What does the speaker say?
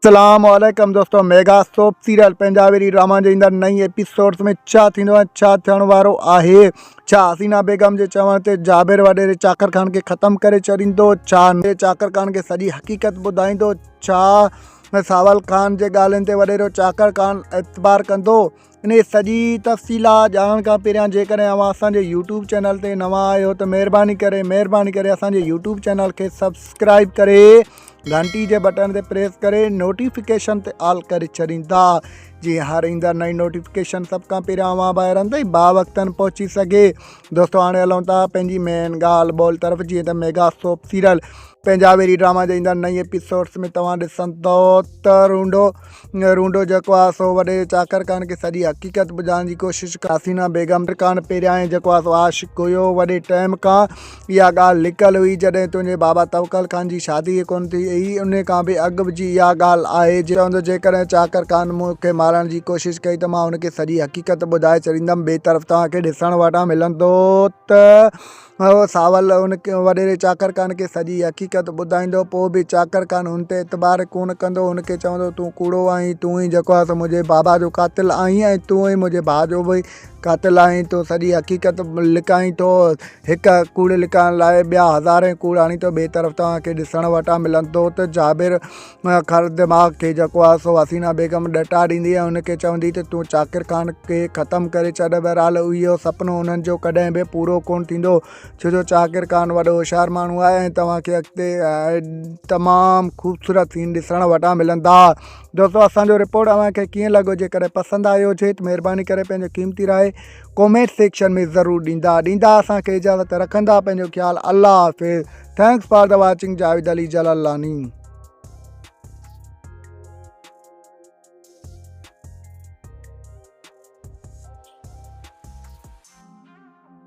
اسلام عليڪم دوستو ميگا سوپ سيريل پنهنجا ويري ڊراما جي ايندڙ نئين ايپيسوڊز ۾ ڇا ٿيندو ۽ ڇا ٿيڻ وارو آهي ڇا حسينا بيگم جي چوڻ تي جابر وڏيري چاڪر خان کي ختم ڪري ڇڏيندو ڇا چاڪر خان کي سڄي حقيقت ٻڌائيندو ڇا ساول خان جي ڳالهين تي وڏيرو چاڪر خان اعتبار ڪندو انهي سڄي تفصيلات ڄاڻڻ کان پهريان جيڪڏهن اوهان اسان جي يوٽيوب چينل تي نوان آهيو ته مهرباني ڪري مهرباني ڪري اسان جي يوٽيوب چينل کي سبسڪرائب ڪري گهنٽي جي بٽڻ تي پريس ڪري نوٽيفڪيشن تي آل ڪري ڇڏيندا جيئن هر ايندڙ نئين نوٽيفڪيشن سڀ کان پهريان اوهان ڀائرن تائين با وقتن پهچي سگهي دوستو هاڻي هلون ٿا پنهنجي مين ڳالهه ٻولهه طرف جيئن ته ميگا سوپ سيريل پنهنجا ويري ڊراما جي ايندڙ نئين ايپيسوڊس ۾ توهان ڏسندو ته رونڊو رونڊو جيڪو آهي سو وڏي چاڪر خان کي سڄي حقيقت ٻڌائڻ جي ڪوشش ڪئي. حسينا بيگم خان پهريائين جيڪو آهي سو عاشق هيو وڏي ٽائيم کان اها ڳالهه لڪل هئي جڏهن تنهنجي بابا توڪل خان جي شادي ئي ڪونه ٿي هئي انهي کان به اڳ جي اها ڳالهه آهي. چوندو جيڪڏهن چاڪر خان مون کي مارڻ جي ڪوشش ڪئي ته مان هن کي سڄي حقيقت ٻڌائي ڇڏيندم. ٻئي طرف توهان کي ڏسڻ وٽان ملندو ته هو ساول ان وڏيري چاڪر خان کي سڄي حقيقت ٻڌائيندو، پوء به چاڪر خان هن تي اعتبار ڪونه ڪندو، هن کي چوندو تون ڪوڙو آهين، تون ئي جيڪو آهي سو منهنجي بابا جو قاتل آهين ۽ تون ئي منهنجي ڀاء جو به قاتل آهين، تون سڄي حقيقت لڪائين ٿو، هڪ ڪوڙ لڪائڻ لاء ٻيا هزارين ڪوڙ آڻين ٿو، ٻئي طرف توهان کي ڏسڻ وٽان ملندو ته جابر خر دماغ کي جيڪو آهي سو حسينا بيگم ڏٽا ڏيندي ۽ هن کي چوندي ته تون چاڪر خان کي ختم ڪري ڇڏ بهرحال اهو سپنو انهن جو ڪڏهن به پورو ڪونه ٿيندو ڇو جو چاڪر خان وڏو هوشيار ماڻهو آهي ۽ توهان کي اڳتي تمام خوبصورت سين ڏسڻ وٽان ملندا دوستو اسان جو رپورٽ اوهان کي ڪيئن لڳو جيڪڏهن پسند آيو هجي ته مهرباني ڪري پنهنجو قيمتي راء ڪومينٽ سيڪشن ۾ ضرور ڏيندا ڏيندا اسان کي اجازت رکندا پنهنجو خيال الله حافظ thanks for the watching Javed Ali Jalalani.